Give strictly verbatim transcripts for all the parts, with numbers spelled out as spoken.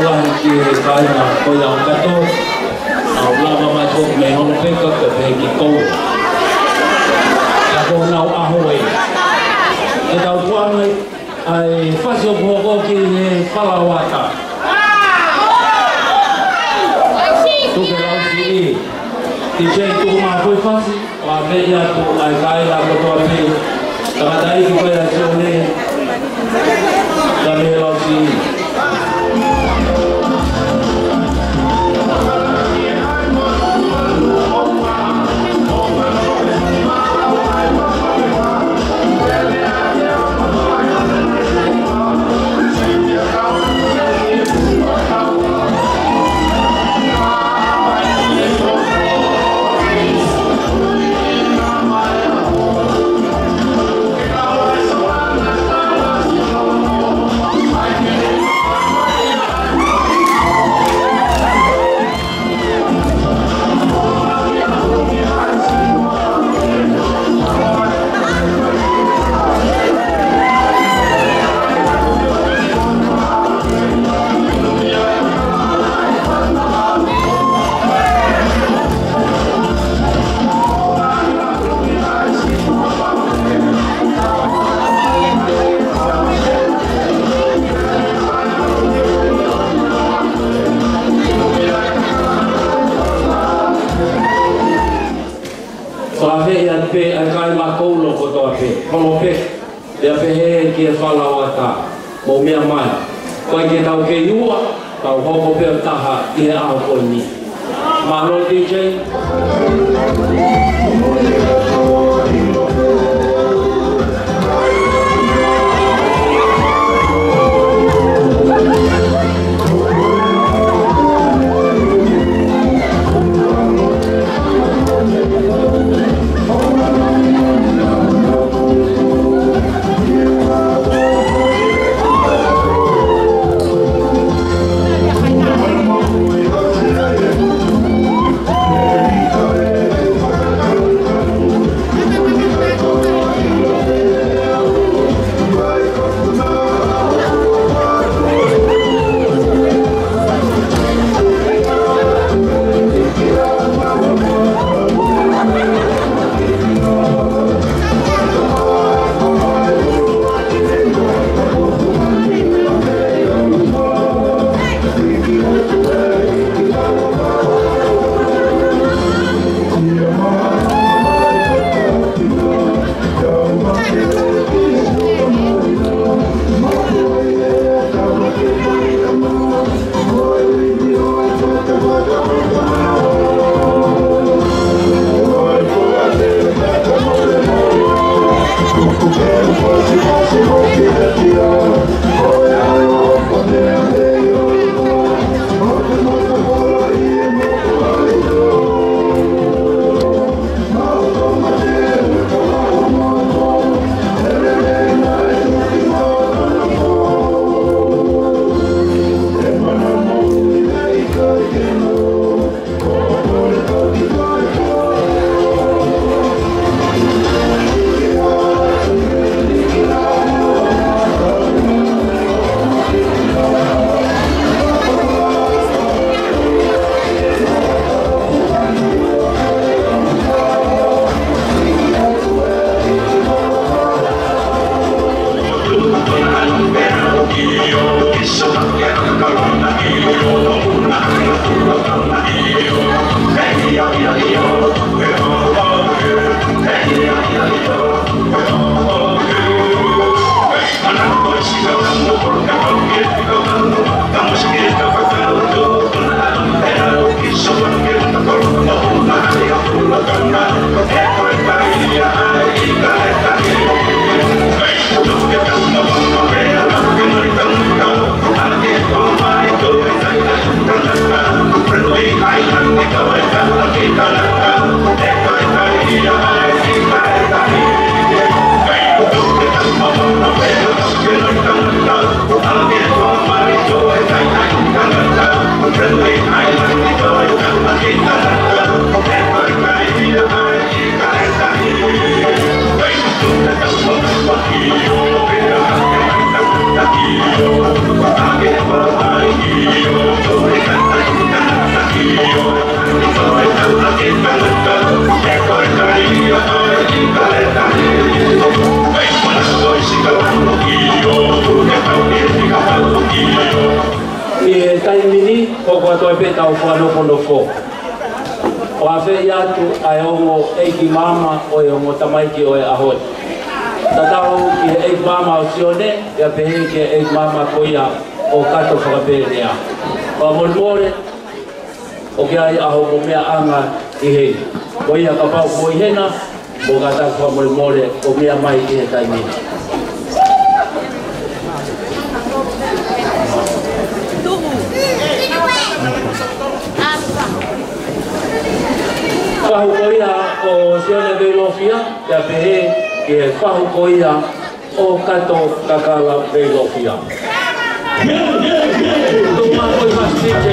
Lahi ki he kāinga ko ia ʻo Kato, ʻa ʻoku lava mai foki mei Holopeka, pea pehē ki Koula. Ka ko honau ʻaho ē. Ke tau tuku ange ʻa e fasi ʻoku hoko ki he falaoata. Tuku ke lau siʻi. DJ tuku mai foʻi fasi. Fakaafeʻi atu ʻa e kāinga kotoa pē. Tangataʻeiki ko ia ʻa Sione. Ka mei he lau siʻi. Fakaafeʻi atu pē ʻa e kāinga Koula kotoa pē. Holo pē. Pea pehē ki he falaoata, mou meʻa mai. ʻOku ʻikai ke tau kei ua, tau hoko pē ʻo taha ʻi he ʻaho ko eni. Mālō DJ. Ni, hoko atu ai pē ʻetau fakanofonofo. ʻOku ou fie ʻoatu ʻa e ongo ʻeiki maama ʻo e ongo tamaiki ʻo e ʻaho ni. Tatau ki he ʻeiki maama ʻo Sione, pea pehē ki he ʻeiki maama ko ia ʻo Kato Fakapelea. Fakamolemole, ʻoku ʻi ai ʻa hoʻomo meʻaʻanga ʻi heni. Ko ia kapau ʻoku ʻi hena, mou kātaki fakamolemole ʻo meʻa mai ʻi he taimi ni. Fahu ko ia ʻo Sione Veilofia, pea pehē ki he fahu ko ia ʻo Kato Kakala Veilofia. Tuʻu mai ko e fasi D J.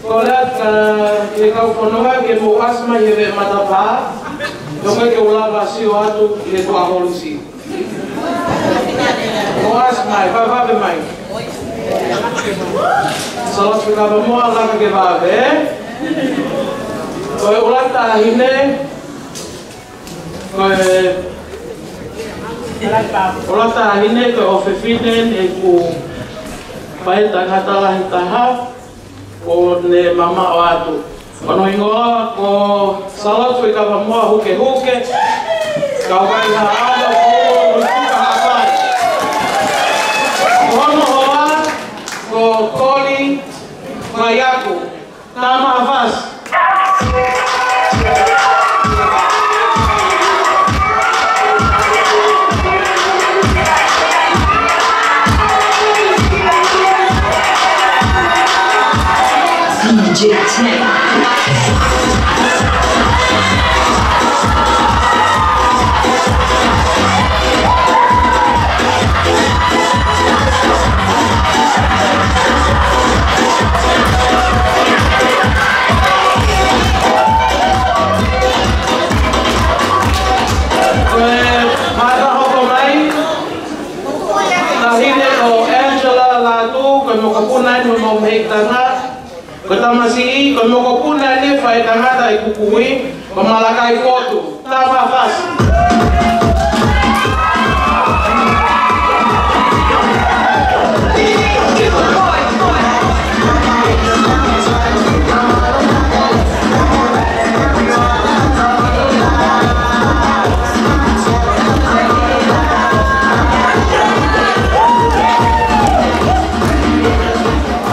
Ko e lea atu ki he kau fononga ke mou ʻasi mai he veʻe matapā, he ʻoku ʻikai ke u lava sio atu ki he tuʻa holisi. Mou ʻasi mai, vave, vave mai. Sālote Fuikava Moa, laka ke vave. Ko e ʻuluaki taʻahine, ko e ʻuluaki taʻahine, ko e ʻofefine ʻeku faʻētangata lahi taha, ʻoku ne mamaʻo atu. Ko hono hingoa ko Sālote Fuikava Moa Hukehuke, kau Kaihaʻano, ko Luisika Haʻapai. Ko hono hoa ko Koli Faiako. Tama Fasi. D J Tech. Ko e mata hoko mai, taʻahine ko Angela Lātū, ko e mokopuna eni mo e mehikitanga. Ko e tamasiʻi, ko e mokopuna eni e faʻētangata ʻi Kukui, ko Malakai Kotu. Tama Fasi.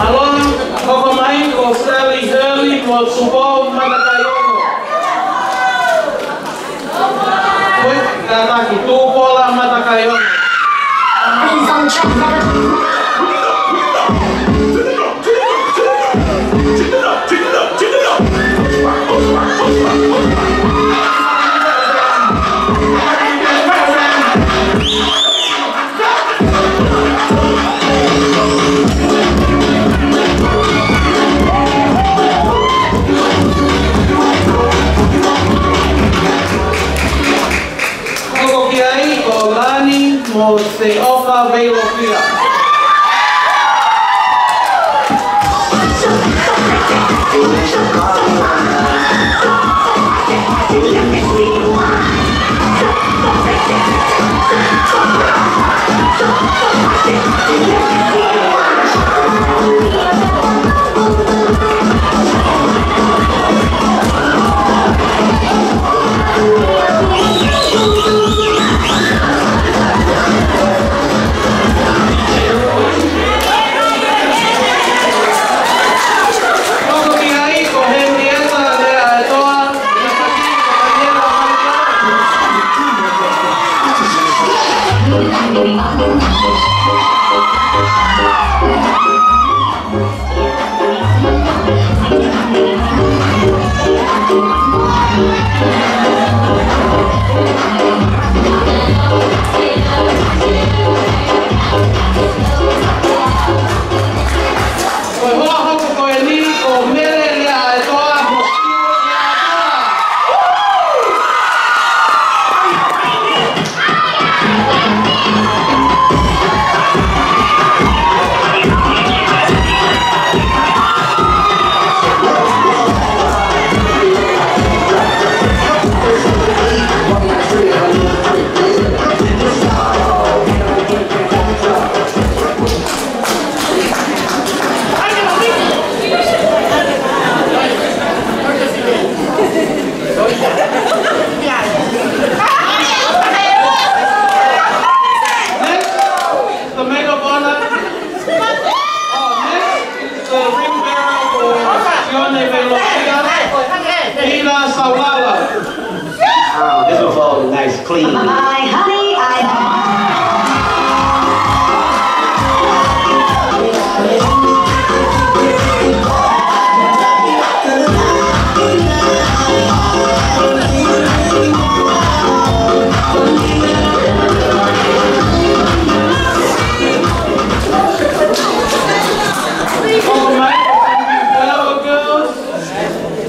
ʻAloʻofa, hoko mai ko Sally Hurley mo Tupou Matakaiongo. Oi, kātaki, Tupola Matakaiongo. Please don't check that. ʻOka Veilofia. Ko e hoa hoko ko eni ko Mele Leaʻaetoa mo Siua Leaʻaetoa. Next, the maid of honor. Oh, next is the ring bearer for Sione Veilofia, Ina Saulala. This one for all the nice, clean. Bye, honey. I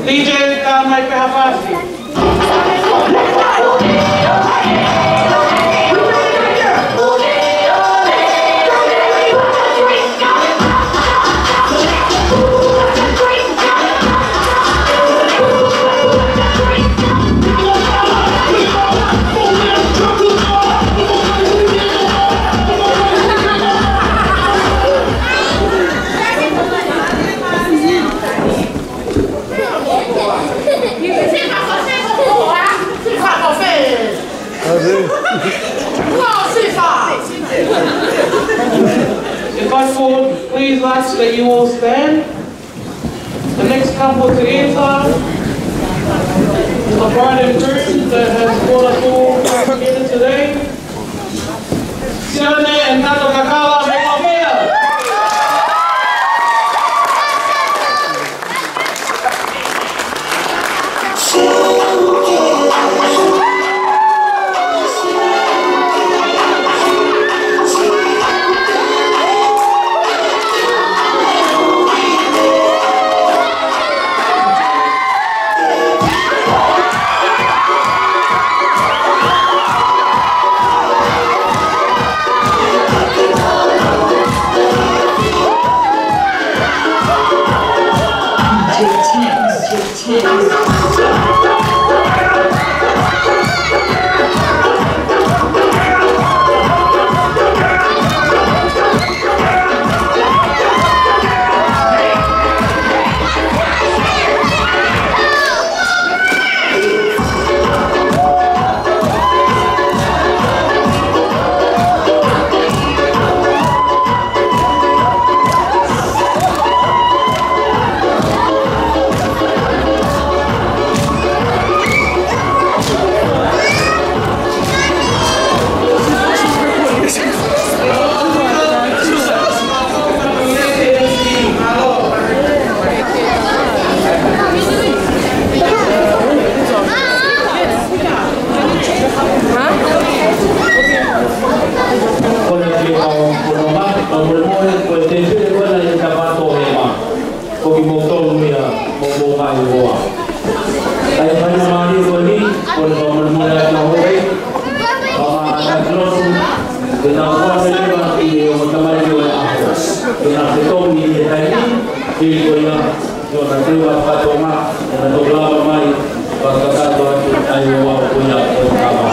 D J, ka mai pē ha fasi. If I could please ask that you all stand. The next couple to enter is the bride and groom that has brought us all back together today. Sione and Tato Kakala, make a beer. Ko e kiʻi ʻau, ko e mate, ko e molemole, ko e tēpile ko ena ʻi Tapato ʻe ma. Ko kimoutolu ia mo hoʻomou ngaahi hoa. Kae fai mai mālie ko eni, ko e fakamolemole atu ʻa hoʻo. Pea ʻatā ki lotu, ke tau Ko ia, ko e teu ʻa Fatonga, ʻe na toki lava mai, fakakakato atu ʻa e ouau ko ia ʻo e kava.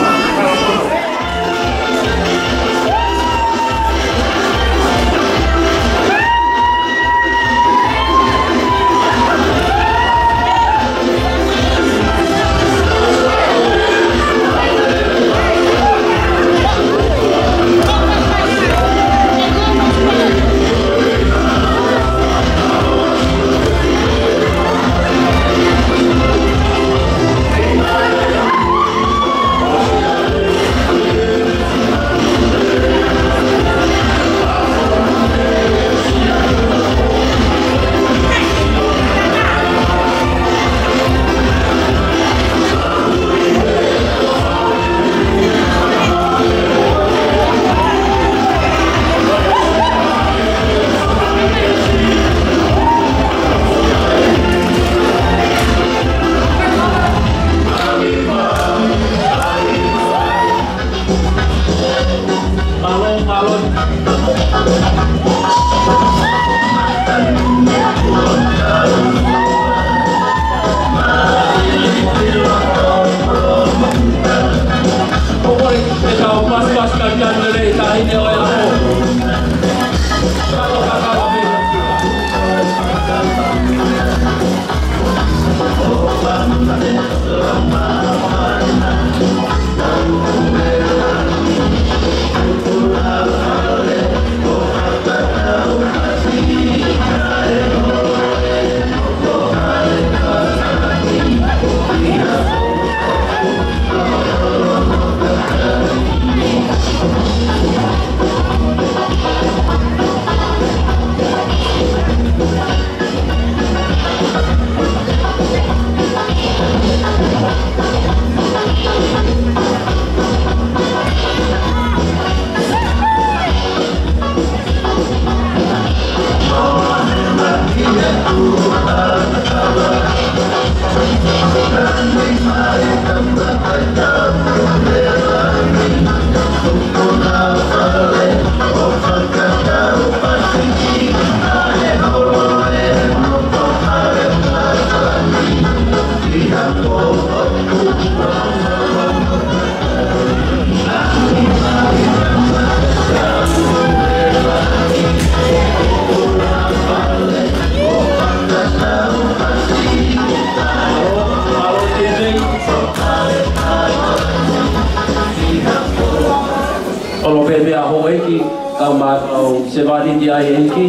ʻOlo pē meʻa houʻeiki, kau ma au sevāniti ʻa e ʻEiki,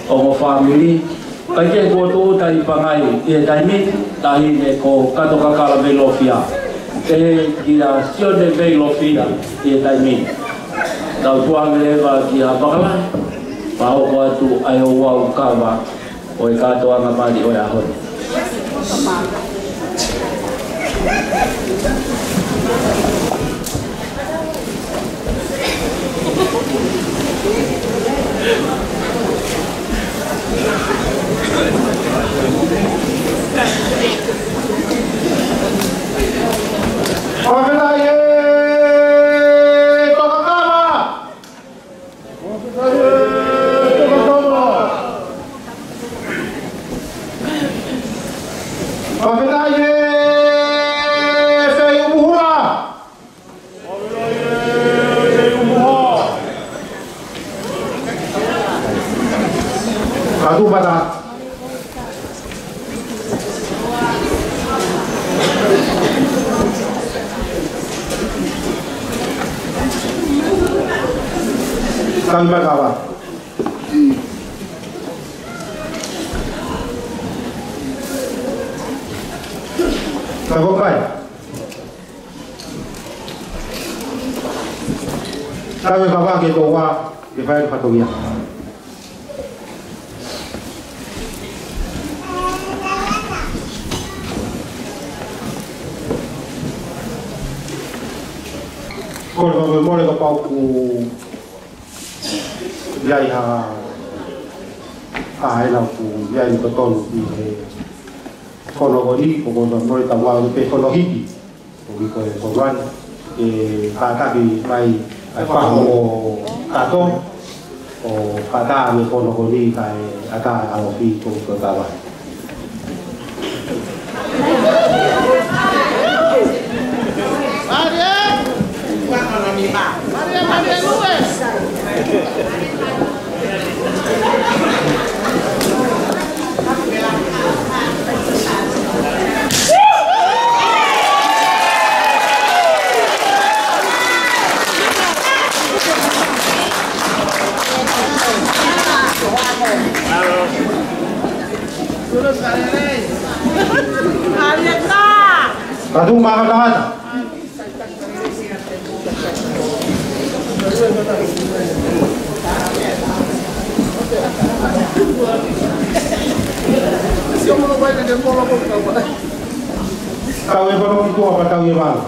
ongo fāmili, kae kehe kuo tūʻuta ʻi Pangai ʻi he taimi ni, taʻahine ko Kato Kakala Veilofia. Pehē kia Sione Veilofia ʻi he taimi ni. Tau tuʻu ange leva kia Makalahi, pea hoko atu ʻa e ouau kava ʻo e kātoanga mali ʻo e ʻaho ni. Fakafetaʻi ē, Tokakava! Fakafetaʻi ē, Feʻumuhula! Ka tu mata. Kami makava. Ka ko kai. Kami makava ke toa, ke fai fatongia. Ko e mole mole kapau ʻoku ʻi ai ha, ha ʻena ʻoku ʻi ai ʻoku totonu ʻi he fono ko eni, ko e mole tau lau pē fono hiki. ʻOku ʻi ko e fono ʻeni, ke kātaki mai ʻa e fahu ʻo tato, ʻo kātaki mo e fono ko eni kae Ka ka ʻaloʻofa ko ka ka. Ka tuʻu mai ka tangata. Tau e kolo ki kua pa tau e valo.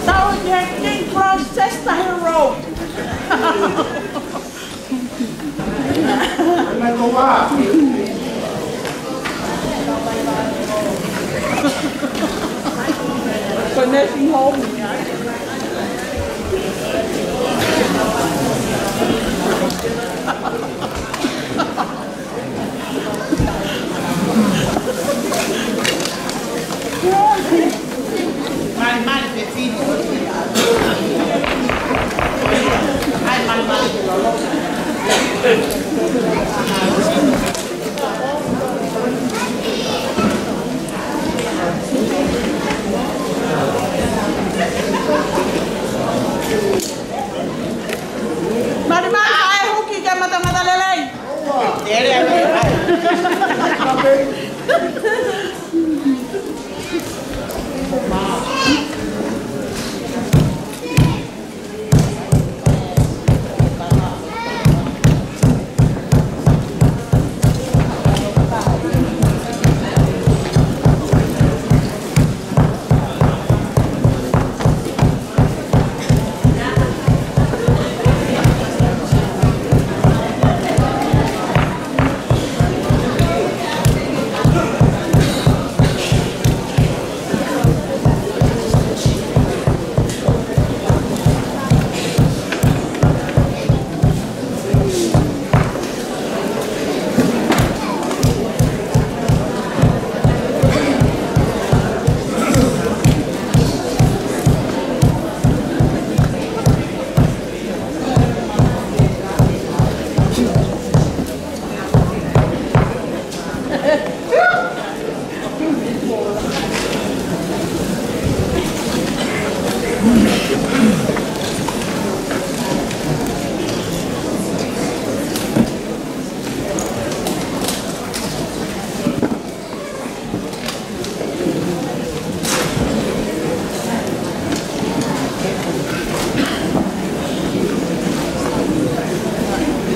Tau ki he King Cross Chester Hill Road. Ko e nursing home ia. Mari mai, ʻai huki ke matamata lelei.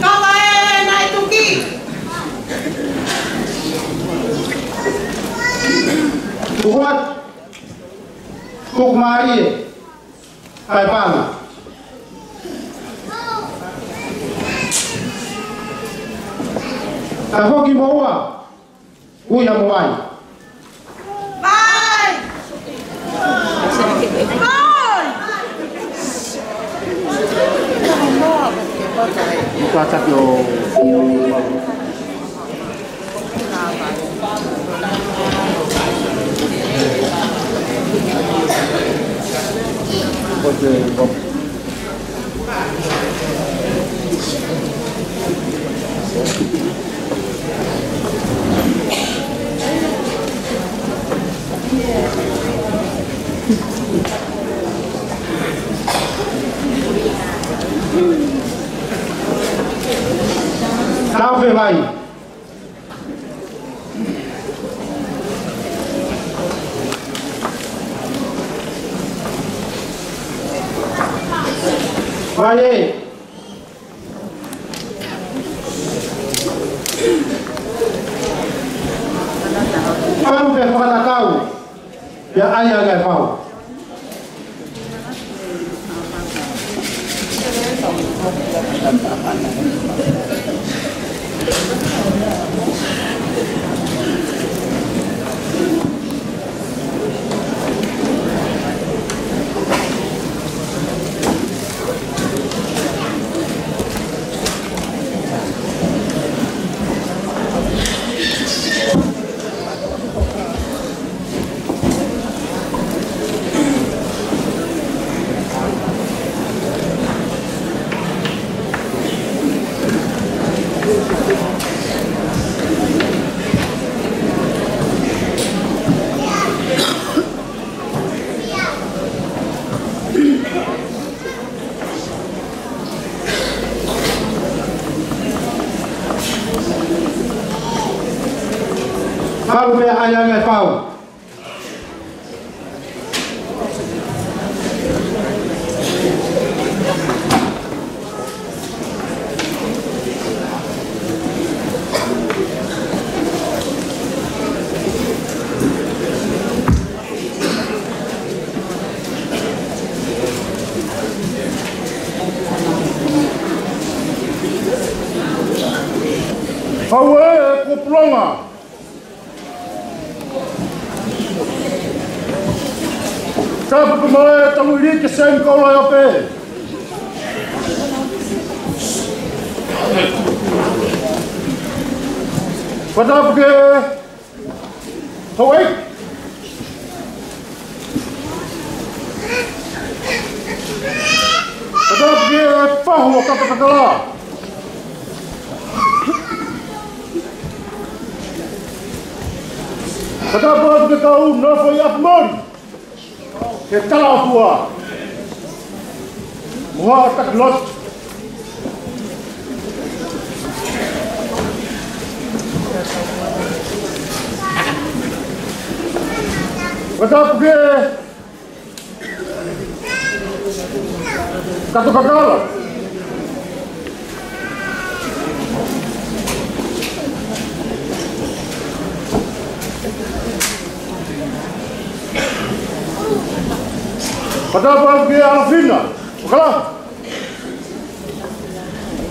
Kava e naʻe tuki. Tukuat. Tuku mālie. Kae pāna. Kae foki mo ua. Ui ha mo vai. Vai! Vai! Muka taki o. Tau fe vai. Vai ē. Pau pē fakatatau. Pea ʻai ʻa e pau. Ia, ia, pau. Pau ē, kuo pulonga. Tapu ke mole tamu ili ke sen kola ya pe. Patapu ke Hawaii. Patapu ke pahu o kakakakala. Patapu ke kau nofo ʻi ʻapi moli. Ke tala ʻOtua. Mo ha taki lotu. Patapu ke Kato kakala. Patapu ke ʻAlofina. Kakala.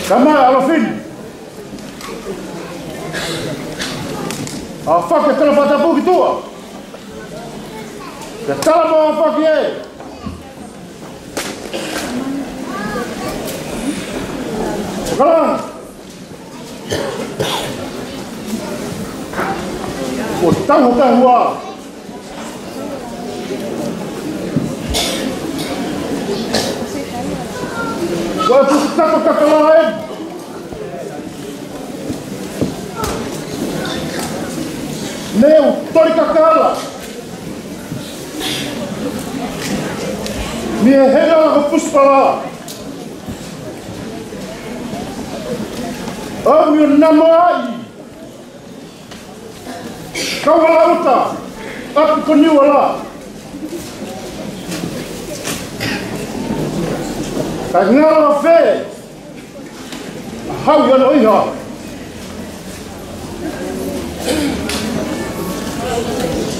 Kama ʻAlofina. ʻAfaki e tala fakatapu ki tuʻa. Ke tala mo ʻafaki ē. Kala. Ko tau tau ua. Ko e putu kato kakala ē. Mei he toli kakala. Mei he hela ko Pusipala. ʻAmi ʻo Namoai. Kaualauta. ʻApi ko Niuala. Ka ngalo fē. Hau ia no iha.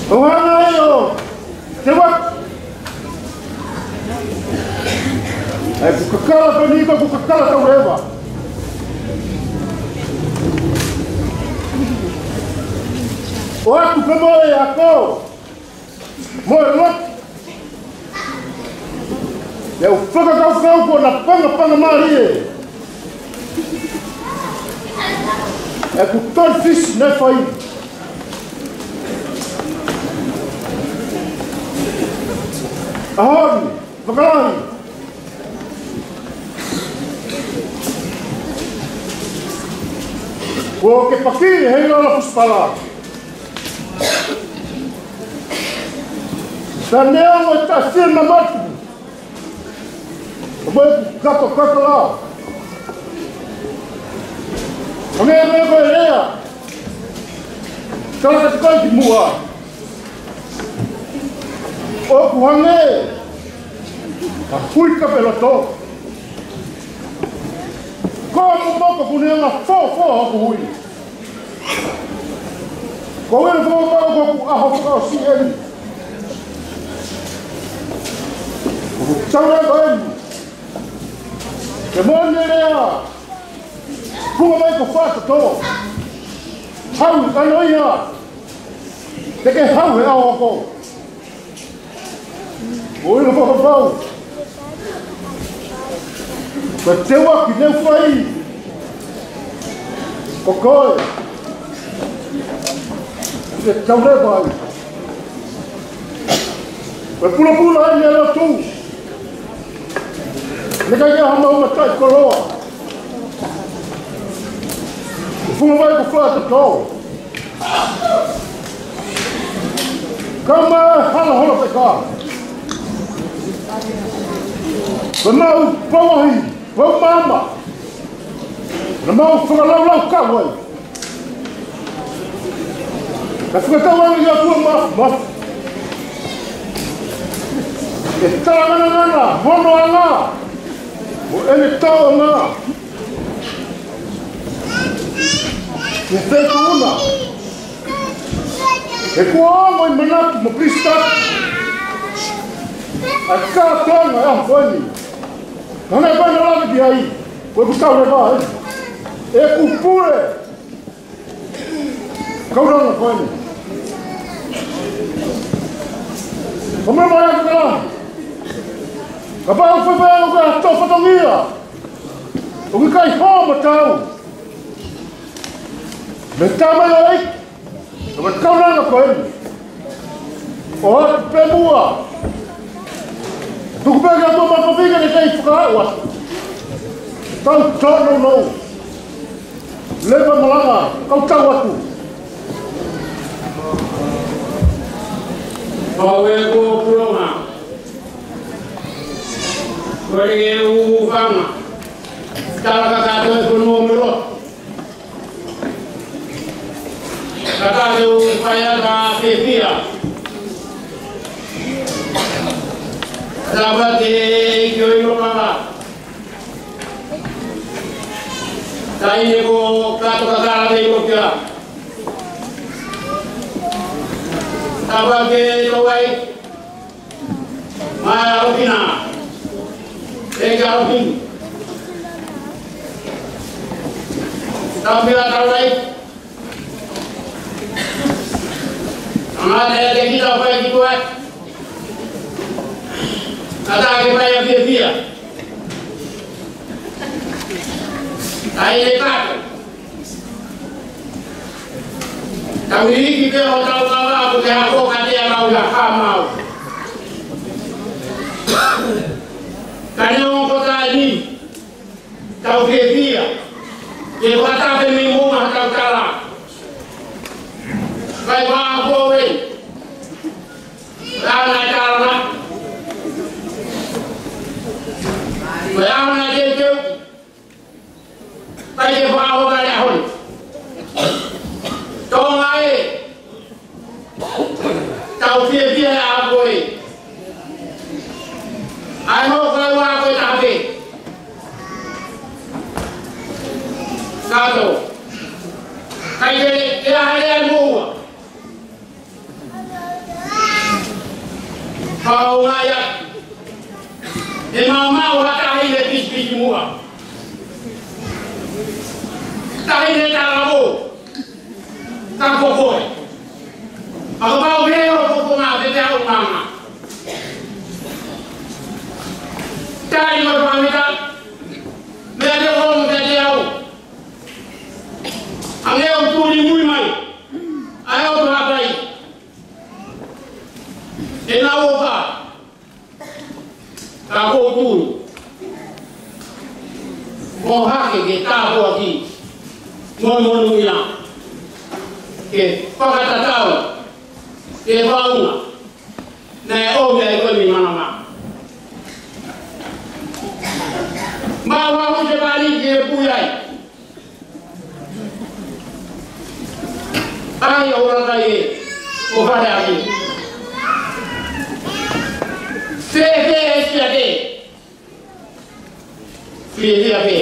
ʻO hanga ʻo te wa. ʻAi ku kakala ko ni ko ku kakala kau leva. ʻO aku ka mo e ako. Mo e lotu. ʻIo, fakakaukau ko na pangapanga mālie. ʻE ku tau fisi ne fai. ʻAhoni, fakalahi. Ko ke paki he lala Pusipala. Ka neongo e taʻasino matu. Ko e kato kakala. Hangē ko e lea. Kala ka te kai ki muʻa. ʻOku hangē. Ka hui ka peloto. Ko mo moko ku ne anga fōfō ʻoku hui. Ko wena fōfō ko ku ʻaho fakaʻosi eni. Ko ku tau ʻa eni. Ke mo ne lea. Funga mai ko fakato. Hau ka no ia. Te ke hau he ʻaho ko. ʻOi, ʻo fakapau. Ko e teuaki ne fai. Ko koe. Ke tau leva ai. Ko e pulapula ai ne lotu. Ne kai ke hama uma tai koloa. Funga mai ko fakato. Kama hala hala peka. Ko mau pawahi, ko mama. Na mau fakalaulau kau ai. Kae fakatauange ki he ʻOtua Māfimafi ke talangananga hono anga mo ʻene tauʻanga ki he feituʻu na. He kuo ongo ʻi he manatu mo e pilisitaki ʻa e kātoanga ʻo e ʻaho ko eni. Naʻe ʻikai ke lave ki ai, ko ʻeku tau leva ē. ʻEku pule kaunanga ko eni. Ko e meʻa mai atu ka. Kapau ʻoku fai pē ʻoku ʻi ai ha fatongia ʻoku ʻikai hō matau mei he tamaioʻeiki ʻo e kaunanga ko eni, ʻoatu pē muʻa. Tuku pē ki he ʻOtua Māfimafi ke ne kei fakaaʻu atu. Tau tōnounou. Leva malanga, kau tau atu. Pau e ko pulonga. Ko e ke u fanga. Tala ka ka tō e ko nō melo. Ka ka ke u fai ʻa ka fiefia. Tala ka ke ki o ilo papa. Taʻahine ko Kato Kakala Teilokia. Tapa ke tau ai. Mai ʻAlofina. ʻEiki ʻAlofina. Tau pila tau ai. Tangata ʻe te kita fai ki tuai. Ka ta ke fai ʻa fiefia. Taʻahine Kato. Tau hiki pē ʻo tau kava ʻo ke hako ka te ʻalu ia ka mau. Ka neongo ko e taimi ni, tau fiefia. Ke fakatafe mei muʻa tau tala. Kai wa ko e. Lana tala. Lana teuteu. Kai ke fakaʻofa le ʻaho ni. Tonga ē. Tau fiefia ʻa koe. ʻAi hoko ʻa koe tafe. Kato. Kai ke, ke ʻalu ʻa muʻa. Pau ngā ia. ʻE maumau ha taʻahine pisipisi muʻa. Taʻahine talavou. Ka ko koe. Pau pau ke o ko ko ngā te te au ngā ngā. Taʻahine o tuamita. Meʻa te o mo te te au. Ange o tuli mui mai. ʻAi o tuhapai. ʻE na o ka. Ka ko tui. Mo hake ke tāpuaki. Mo monuina. Ke fakatatau. Ke fauna. Naʻe ʻomi ai ko e mi manama. Ma wa hu te pali ke pui ai. ʻAi ʻo ora kai ē, ʻo fale ake. Fē, fē, ʻe sia ke. Fē, fē ake.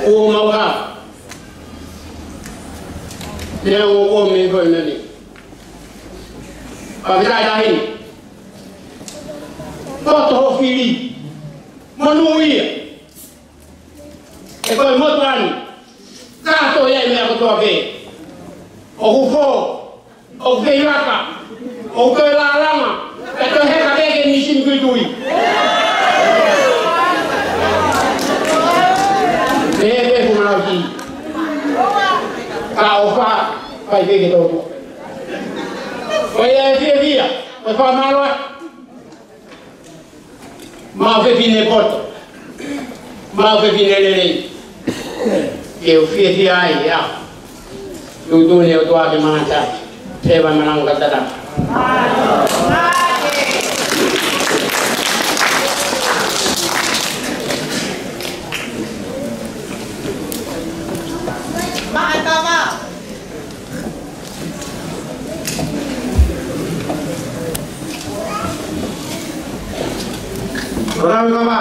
ʻO mau ka. Te au ʻo me ko e nani. Pea ke tai tahi. Poto ho fili. Monūʻia. ʻE ko e motuʻa ni. Ka to ia ʻi meʻa kotoa pē. ʻOku fō. ʻOku feilaka. ʻOku toe lālanga. Ka toe heka pē ke ni sini kui tui. Pē pē ku nau ki. Ka ʻofa. Kai pē ke tō. Ko ia ʻe fiefia. Ko e fakamālō atu. Mau fefine poto. Mau fefine lelei. Ke u fiefia ai, ia. Tuʻutuʻuni ʻOtua ke mangata. Te va manang katata. Maʻatama. Tau kava.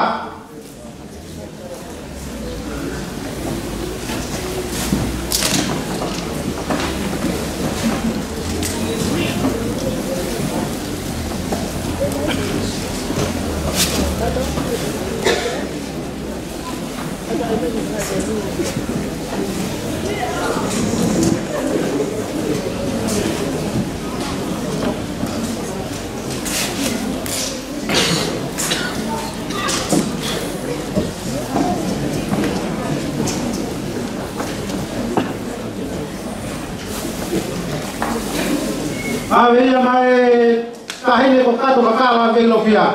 ʻAve ia maʻa e taʻahine ko Kato Kakala Veilofia.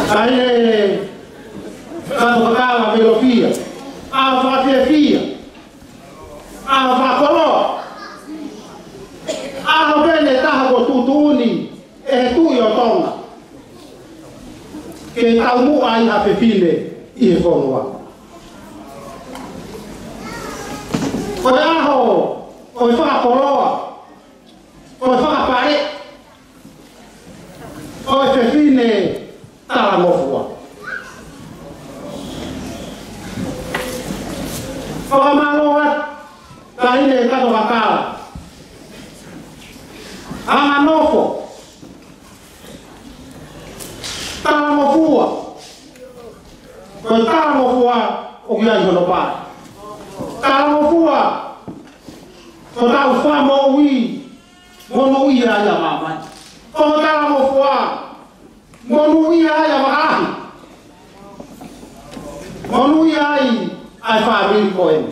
Taʻahine Kato Kakala Veilofia. ʻAho fakafiefia. ʻAho fakakoloa. ʻAho pē ʻe taha kuo tuʻutuʻuni ʻe he Tuʻi ʻo Tonga ke taumuʻa ai ha fefine ʻi he fonua. Ko e ʻaho ʻo e fakakoloa, ʻo e fakafale, ʻo e fefine talangofua. Fakamālō atu, taʻahine Kato Kakala. Anganofo talangofua. Ko e talangofua ʻoku ʻi ai hono pā. Talangofua ko hotau fakamoʻui, monūʻia ai ʻa māmani. Ko e talangofua, monūʻia ai ʻa maʻahi. Monūʻia ai ʻa e fāmili ko eni.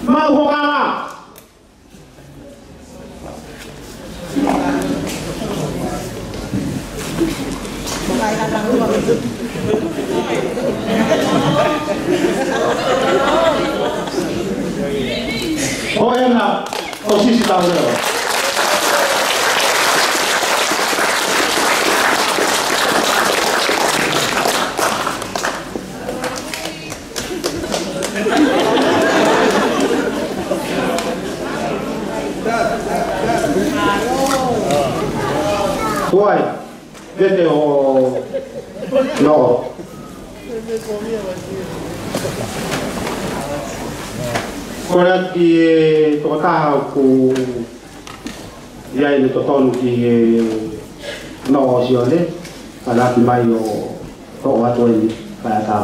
Mau hokala. Ko ena, ko Sisi Tauleo. Tuai, vete ʻo Noʻo. Ko e ʻaho ki he tokotaha ʻoku ʻi ai ʻene totonu ki he Noʻo ʻo Sione, ka naʻe ʻikai mai ʻo toʻo atu ai ni, kae ʻatā.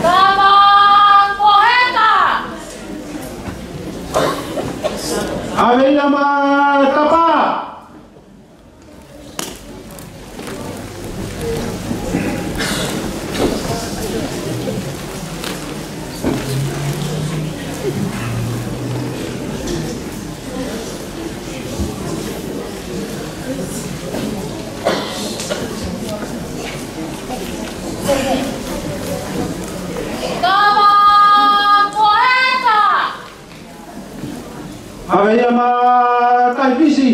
Kama Poheka. ʻAve ia maʻa Tapa. Mā Taifisi.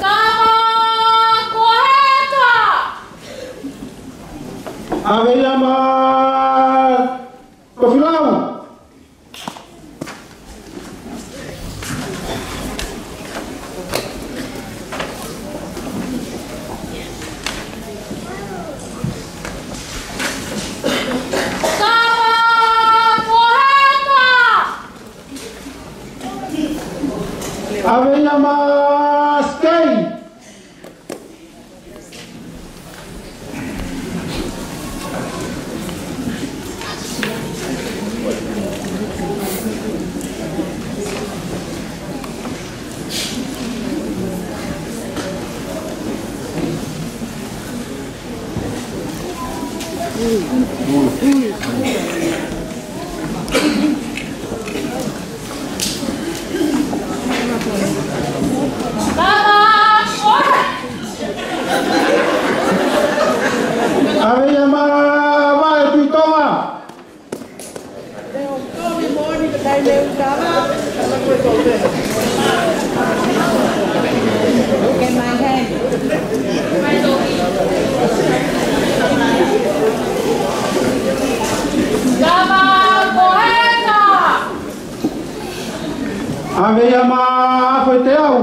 Kama Koheka. ʻAve ia mā Kofilau. Kama Koheka. ʻAve ia mā Skei. ʻAve ia mā Vaʻe Tuʻitonga. Kama Koheka. ʻAve ia mā Afoeteau.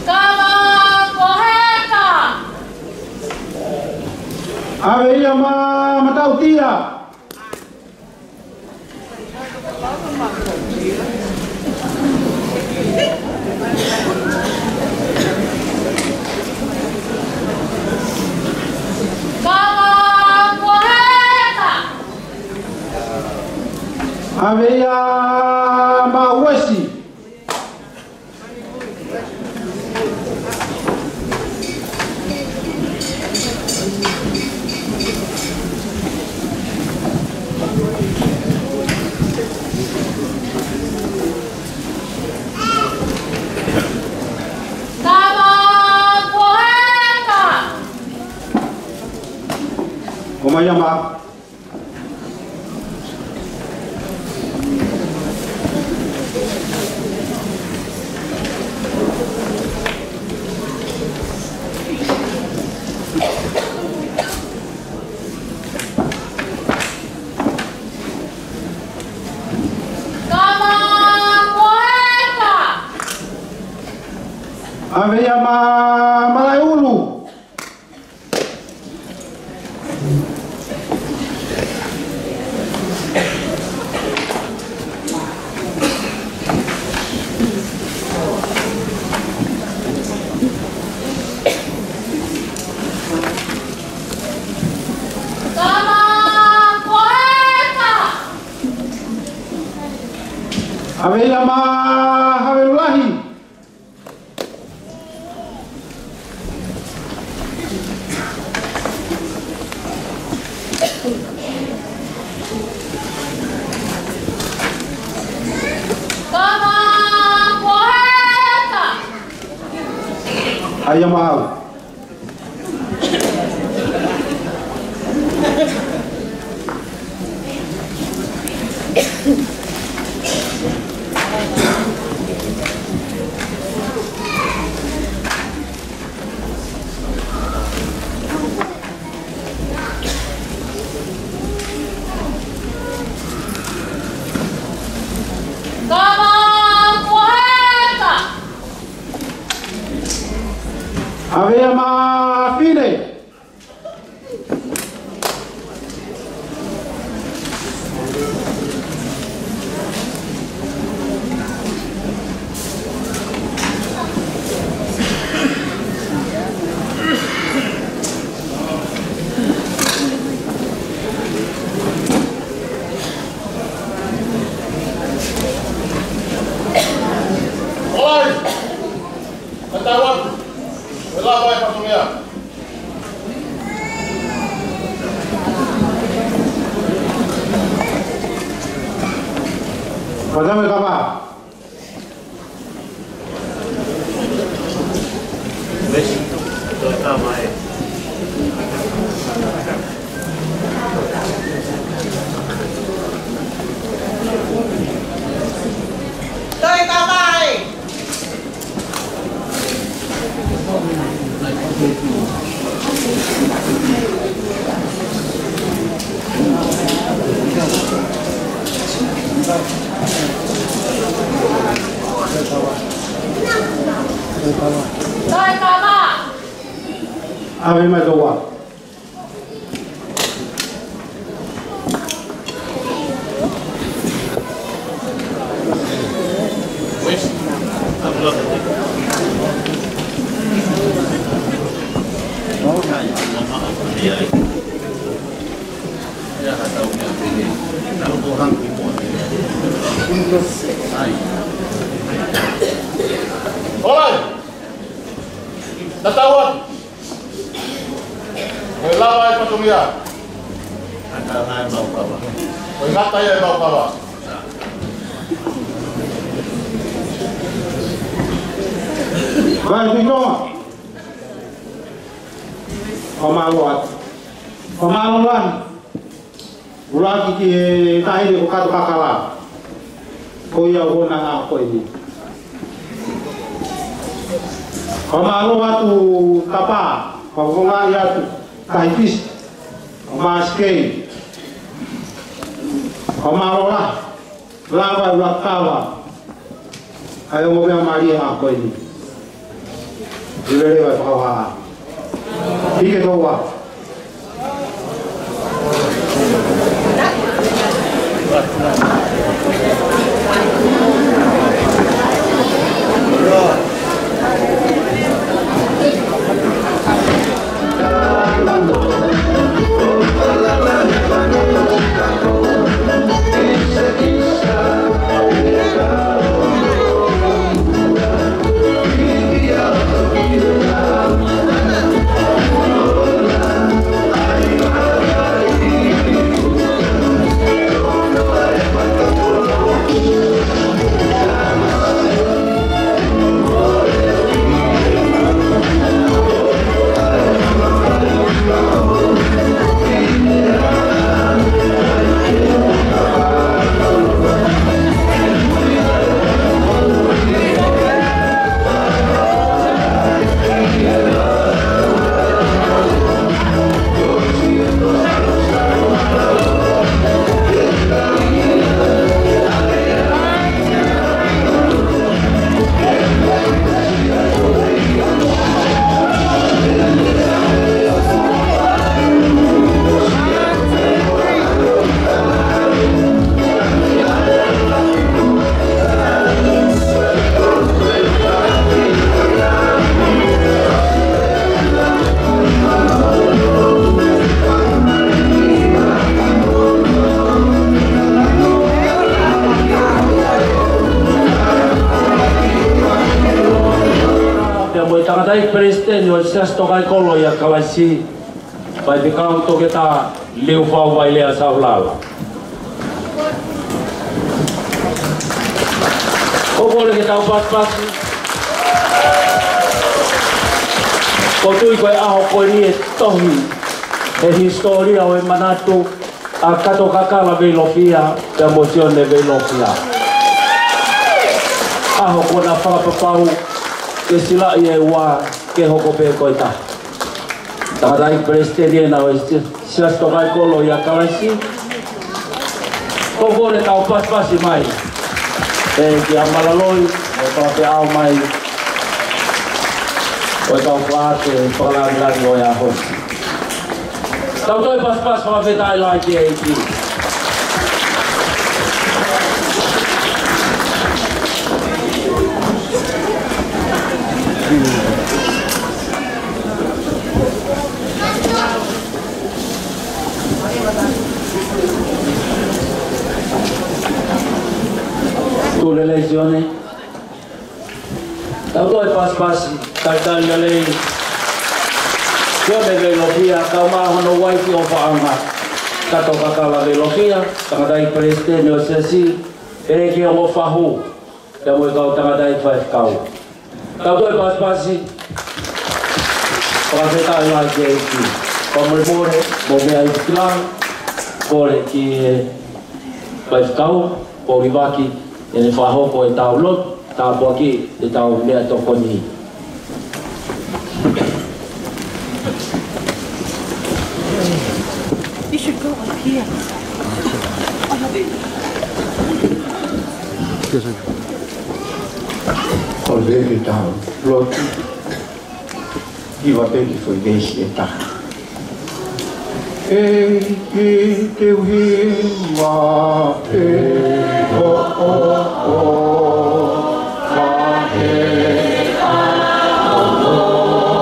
Kama Koheka. ʻAve ia mā Mataʻutia. Kama Koheka. ʻAve ia mā Uesi. Kama Koheka. Ko mai ia mā. Kama Koheka. ʻAve ia mā Malaʻeulu. Kama Koheka. ʻAve ia mā Havelulahi. Kama Koheka. ʻAve ia mā. Kama Koheka. ʻAve ia mā Fine. ʻOi! Ka tau atu. Ko e lava e fatongia. Pea tau e kava. Toe kava ē. Toe kava. ʻAve mai tō ua. All right. Tatau atu. Ko e lava e fatongia. Ko e ngata ia e mau kava. Vai Tonga. Fakamālō atu. Fakamālō lahi. ʻUluaki ki he taʻahine ko Kato Kakala. Ko ia ʻoku ʻi he ʻaho ko eni. Fakamālō atu Tapa, fakafofongaʻi atu Tahi Fisi, ʻo Masikei. Fakamālō lahi. Lava e ʻuluaki kava. ʻA e ongo meʻa mālie ʻa ko eni. Lelei e fakahā. Hiki tō ua. Pea mo e tangataʻeiki Palesiteni ʻo e Siasi Tokāteline ʻo Kalaisi, Faifekau Toketā Liufau Vailea Saulala. ʻOku ou kole ke tau pasipasi. ʻOku ou tui ko e ʻaho ko eni ʻe tohi he hisitōlia ʻo e manatu ʻa Kato Kakala Veilofia, pea mo Sione Veilofia. ʻAho ko ena fakapapau ke silaʻi e ua ke hoko pē ko e taha. Tangataʻeiki Palesiteni ena ʻo e Si-, Siasi Tokāteline ʻo Kalaisi. ʻOku ou kole ke tau pasipasi mai. ʻE kia Malaloi, ʻe tau pē ʻau mai. ʻO tau fā ke fakalāngilangi ʻo e ʻaho. Tau toe pasipasi fakafetaʻi lahi ki he ʻEiki. Tuʻu lelei Sione. Tau toe pasipasi, talitali lelei. Sione Veilofia, kae ʻumaʻā hono uaifi ʻofaʻanga, Kato Kakala Veilofia, tangataʻeiki Palesiteni ʻo e Siasi, ʻEiki, ongo fahu, pea mo e kau tangataʻeiki faifekau. Tau toe pasipasi. Fakafetaʻi lahi ki he ʻEiki. Fakamolemole mo e meʻa ʻi he kiʻi lā, kole ki he faifekau, Polivaki, ʻene fakahoko ʻetau lotu tāpuaki ʻetau meʻatokoni. You should go up here. Ko e veesi ʻetau lotu, ʻi he veesi foʻi veesi ʻe taha. ʻEiki, te u hiva ʻi hoʻo ʻofa ʻi he ʻaho ni.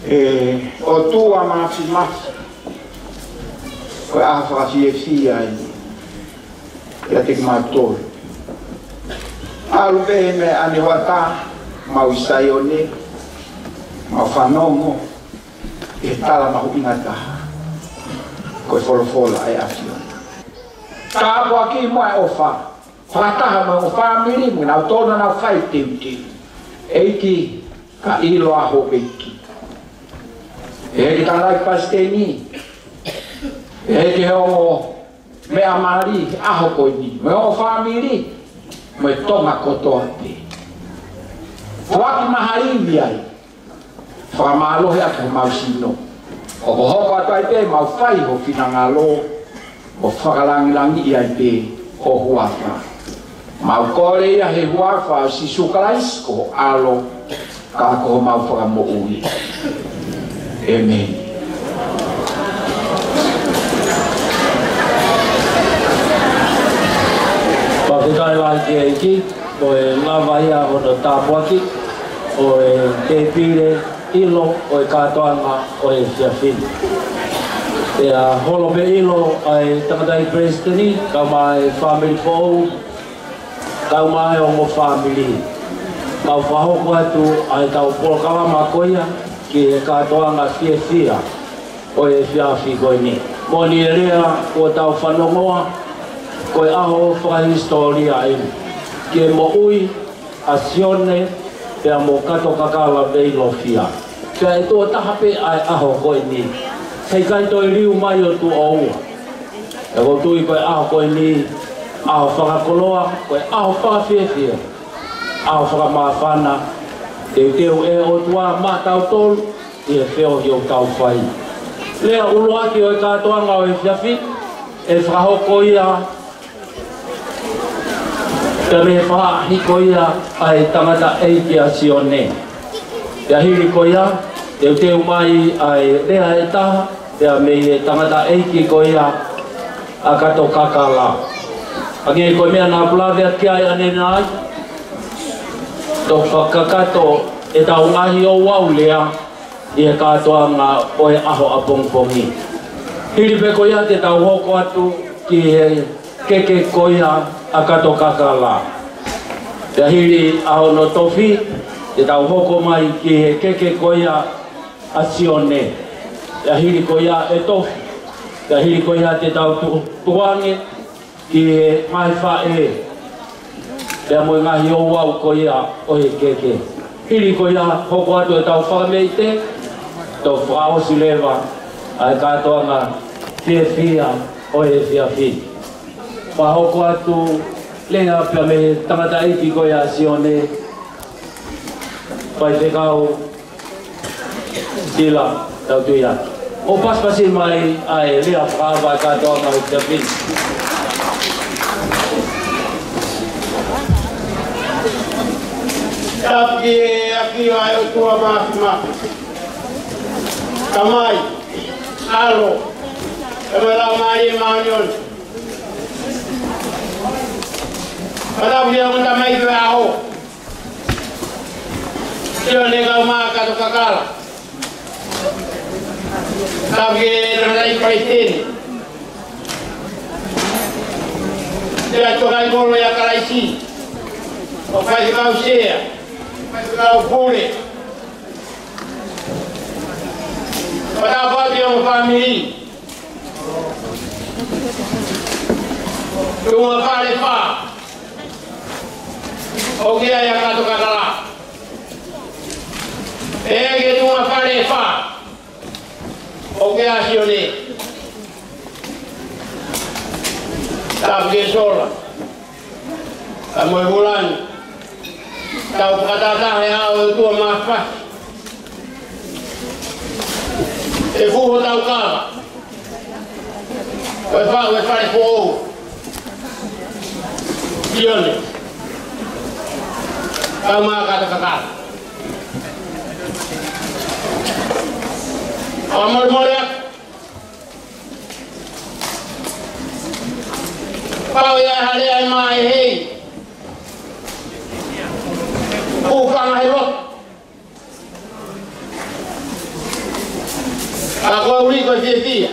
ʻE ʻOtua Māfimafi, ko e ʻaho fakafiefia eni ʻiate kimautolu. ʻAlu pē mei ʻanehoʻataá, mau ʻi Saione, mau fanongo ʻi he tala mahuʻinga taha, ko e folofola ʻa e ʻAfiona. Tāpuaki mo e ʻofa fakataha mo e fāmili mo kinautolu naʻa nau fai teuteu. ʻEiki, ka ʻilo ʻa hoʻo ʻEiki. ʻEiki, tangataʻeiki palesiteni, ʻEiki, he ongo meʻa mali he ʻaho ko eni, mo e ongo fāmili, mo e Tonga kotoa pē. Foaki mahaʻi ivi ai, fakamālohi ʻaki homau sino. Hokohoko atu ai pē ʻemau fai ho finangalo, ʻo fakalangilangiʻi ai pē ho huafa. Mau kole ia he huafa ʻo Sīsū Kalaisi ko ho ʻAlo, ka ko homau Fakamoʻui. ʻĒmeni. Fakafetaʻi lahi ki he ʻEiki, ko e lava ia hono tāpuaki ʻo e tēpile ʻilo ʻo e kātoanga ʻo e efiafi ni. Pea holo pē ʻilo ʻa e tangataʻeiki palesiteni, kae ʻumaʻā e fāmili foʻou, kae ʻumaʻā e ongo fāmili. Mau fakahoko atu ʻa ʻetau polokalama ko ia ki he kātoanga fiefia ʻo e efiafi ko eni. Moʻoni e lea kuo tau fanongoa, ko e ʻaho fakahisitōlia eni ki he moʻui ʻa Sione pea mo Katokakala Veilofia. Pea ʻe tuʻo taha pē ʻa e ʻaho ko eni. Heʻikai toe liu mai ʻo tuʻo ua. Pea ʻoku ou tui ko e ʻaho ko eni, ʻaho fakakoloa, ko e ʻaho fakafiefia, ʻaho fakamāfana, teuteu ʻe he ʻOtua maʻatautolu ʻi he feohi ʻoku tau fai. Lea ʻuluaki ʻo e kātoanga ʻo e efiafi, ʻe fakahoko ia pea mei he faʻahi ko ia ʻa e tangataʻeiki ʻa Sione. Pea hili ko ia, teuteu mai ʻa e lea ʻe taha, pea mei he tangataʻeiki ko ia ʻa Katokakala. Hangē ko e meʻa naʻa ku lave atu ki ai ʻanenai, toki fakakakato ʻetau ngaahi ouau lea ʻi he kātoanga ʻo e ʻaho ʻapongipongi. Hili pē ko ia te tau hoko atu ki he keke ko ia ʻa Katokakala. Pea hili ʻa hono tofi, te tau hoko mai ki he keke ko ia ʻa Sione. Pea hili ko ia ʻe tofi. Pea hili ko ia te tau tu-, tukuange ki he ngaahi faʻē, pea mo e ngaahi ouau ko ia ʻo e keke. Hili ko ia hoko atu ʻetau fakameʻite, toki fakaʻosi leva ʻa e kātoanga fiefia ʻo e efiafi. Fakahoko atu lea pea mei he tangataʻeiki ko ia ʻa Sione, Faifekau Sila Tautuiaki. ʻO pasipasi mai ʻa e lea fakaava ʻa e kātoanga ʻo e efiafi ni. Tapu ki he ʻEiki ʻa e ʻOtua Māfimafi. Tamai, ʻAlo, pea mo e Laumālie Māʻoniʻoni. Pea tapu ki he ongo tamaiki ʻo e ʻaho, Sione Kaumākato Kakala. Tapu ki he tangataʻeiki palesiteni, Siaosi Tokaimalu ʻia Kalaisi, ʻo faifekau sea, faifekau pule. Pea tapu ki he ongo fāmili. Tuʻunga fale ʻe fā ʻoku ʻi ai ʻa Kato Kakala. Pea ki he tuʻunga fale ʻe fā ʻoku ʻi ai ʻa Sione. Tapu ki he sola, pea mo e vūlangi. Tau fakatahataha he ʻao ʻo e ʻOtua Māfimafi. ʻE fuʻu hotau kava. Ko e faʻu e fale foʻou. Sione Kaumākato Kakala. Fakamolemole atu. Pau ia ha lea ʻe maʻehei. Kuo fanga he loto. Ka ko e ui ko e fiefia,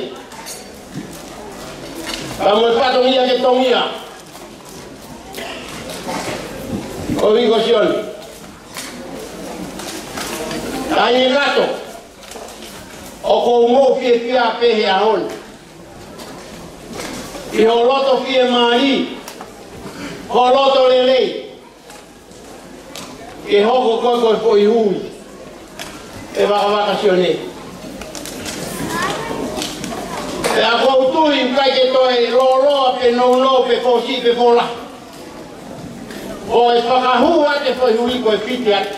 pea mo e fatongia ke tongia, ko e ui ko Sione. Taʻahine Kato, ʻoku ou fiefia pē he ʻaho ni ʻi ho loto fiemālie, ho loto lelei, ke hoko koe ko e foʻi ui ʻe Vakavaka Sione. Pea ʻoku ou tui ʻoku ʻikai ke toe lōloa pe nounou pe fōsiʻi pe fōlahi. ʻO e fakahū atu e foʻi ui ko e fiti atu.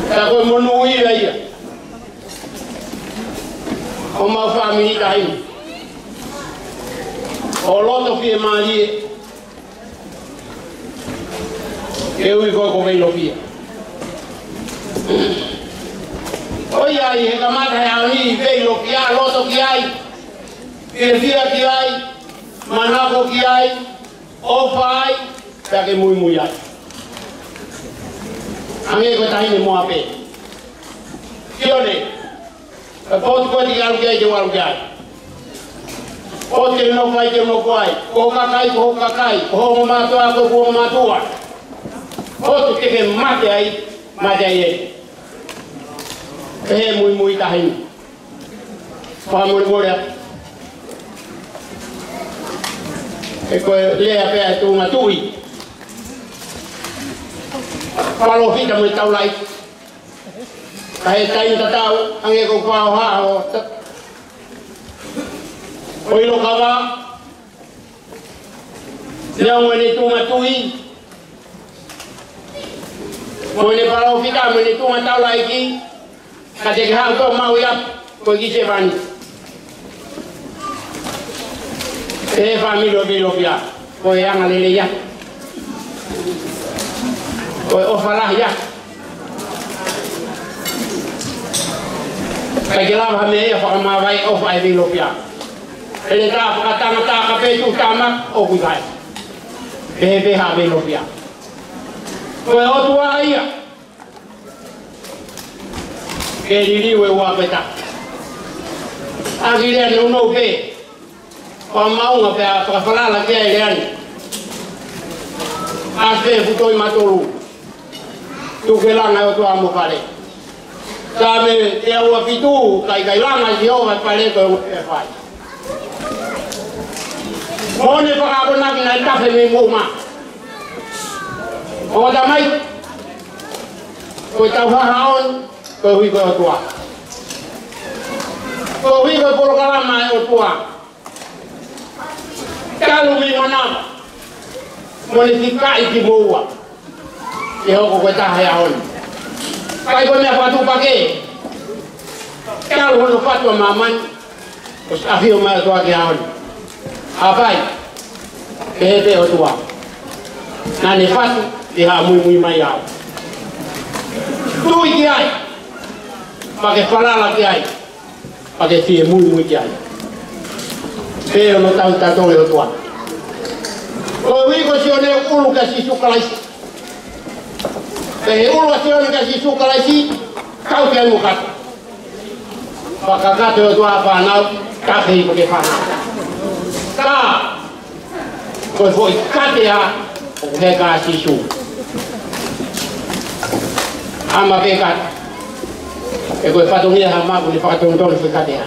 Ka ko e monūʻia ia ʻo homau fāmili taʻahine. Ho loto fiemālie, ke ui koe ko Veilofia. ʻOiauē, he kamata he ʻaho ni, Veilofia, loto ki ai, fiefia ki ai, manako ki ai, ʻofa ai, pea ke muimui ai. Hangē ko e taʻahine moa pē. Sione, ko e potu ko ē te ke ʻalu ki ai, te u ʻalu ki ai. Potu te u nofo ai, te u nofo ai. Ko ho kakai, ko hoku kakai. Ko ho ongo mātuʻa, ko hoku ongo mātuʻa. Potu te ke mate ai, mate ai ē. Pehē muimui taʻahine. Fakamolemole atu. He ko e lea pē ʻa e tuʻunga tuʻi, palōfita mo e taulaʻeiki. Ka he taimi tatau, hangē ko e pau ha o ta-, ʻo ʻilo kava, neongo ʻene tuʻunga tuʻi, mo ʻene palōfita, mo ʻene tuʻunga taulaʻeiki, ka te ke haʻu koe ʻo maʻu ia, ko e kiʻi sevāniti. ʻE fāmili ʻo Veilofia, ko e anga lelei ia. Ko e ʻofa lahi ia. ʻIkai ke lava ha meʻa ia ʻo fakamāvae ʻofa ʻa e Veilofia. Heletā fakatangata, ka pe tuʻu tama ʻoku ʻikai. Pehē pē ha Veilofia. Ko e ʻOtua ia. Ke liliu e ua peta. ʻAki lea nounou pē. Ko e maʻunga pea fakafalala ki ai e lea ni. ʻAsi pē fuʻu toi matolu. Tuku ke langa ʻe he ʻOtua homo fale. Saame teau uofitu, ka ʻikai langa ʻe Sihova e fale ko e fai. Mo ʻene fakaakonaki naʻe tafe mei muʻa. ʻO tamaiki, ko e tau hahaʻon, koeʻuhi ko e ʻOtua. Koeʻuhi ko e polokalama ʻa e ʻOtua. Talu mei manava, mo ʻene fikaʻi kimoua ke hoko ko e taha he ʻaho ni. ʻIkai ko e meʻa fakatuʻupakē. Talu hono fatu ʻa māmani, ʻosi ʻafio mai ʻa e ʻOtua ki he ʻaho ni. Hapai, pehē pē ʻOtua. Naʻa ne fatu, ʻi ha muimui mai au. Tui ki ai. Pea ke falala ki ai, pea ke fie muimui ki ai. Pea ʻoku tau tatole ʻOtua. Koeʻuhi ko Sione ʻulu kia Sīsū Kalaisi. Pea ʻi he ʻulu ʻa Sione kia Sīsū Kalaisi, kau ki ai mo kata. Fakakakato ʻOtua fānau, kakai mo e fānau. Ka, ko e foʻi katea, ʻoku heka ʻa Sīsū. ʻAma pē kata. ʻE ko e fatongia ha maku ne fakatonutonu foʻi katea.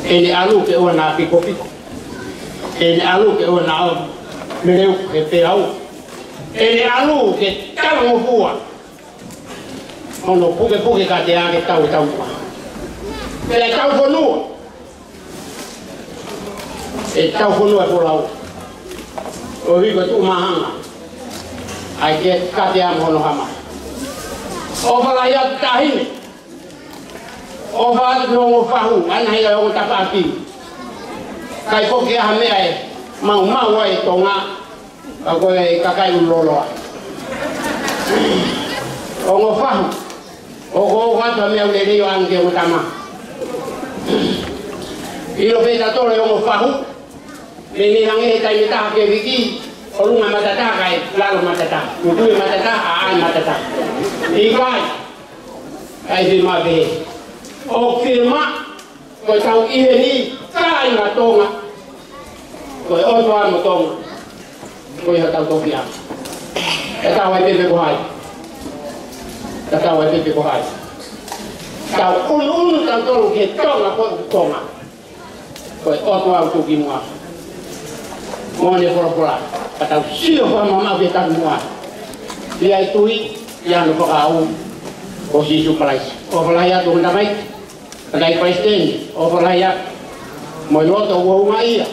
ʻEne ʻalu ke ʻoua naʻa pikopiko. ʻEne ʻalu ke ʻoua naʻa ō meleu he peau. ʻEne ʻalu ke talangofua. Hono pukepuke katea ke tau e taumuʻa. Pea tau fonua. ʻE tau fonua e folau. ʻOku ui ko e tuʻu māhanga. ʻAi ke katea mo hono hama. ʻOfa lahi atu taʻahine. ʻOfa atu ki he ongo fahu, ʻa ia ʻoku tapaʻaki. ʻIkai ko ha meʻa ʻe maumau ai ʻa Tonga. Ka ko e kakai ʻoku loloa. Ongo fahu. ʻOku, ʻoku ʻi ai ha meʻa ʻoku lelei ʻo ʻoange ki he ongo tama. ʻIlo pē ʻe tautolu e ongo fahu. Meimei hangē he taimi ʻe taha ke viki, ʻolunga matataha kae lalo matataha. Tuʻu e matataha, ʻaʻai matataha. ʻIkai. ʻIkai fiemaʻu pehē. ʻOku fiemaʻu, ko e tau ʻi heni, kāinga Tonga. Ko e ʻOtua mo Tonga. Ko ia tau tofiʻa. Tatau ai pē pe ko hai. Tatau ai pē pe ko hai. Tau ʻunuʻunu tautolu ki he Tonga, ko e Tonga. Ko e ʻOtua ʻoku tuʻu ki muʻa. Mo ʻene folofola. Ka tau sio fakamaʻamaʻa ki he taumuʻa. ʻI he tui, ʻi hono fakaʻau. Ko Sīsū Kalaisi. ʻOfa lahi atu hono tamaiki. Kakai palesiteni, ʻofa lahi atu. Mo e loto ʻoku ʻuhinga ia.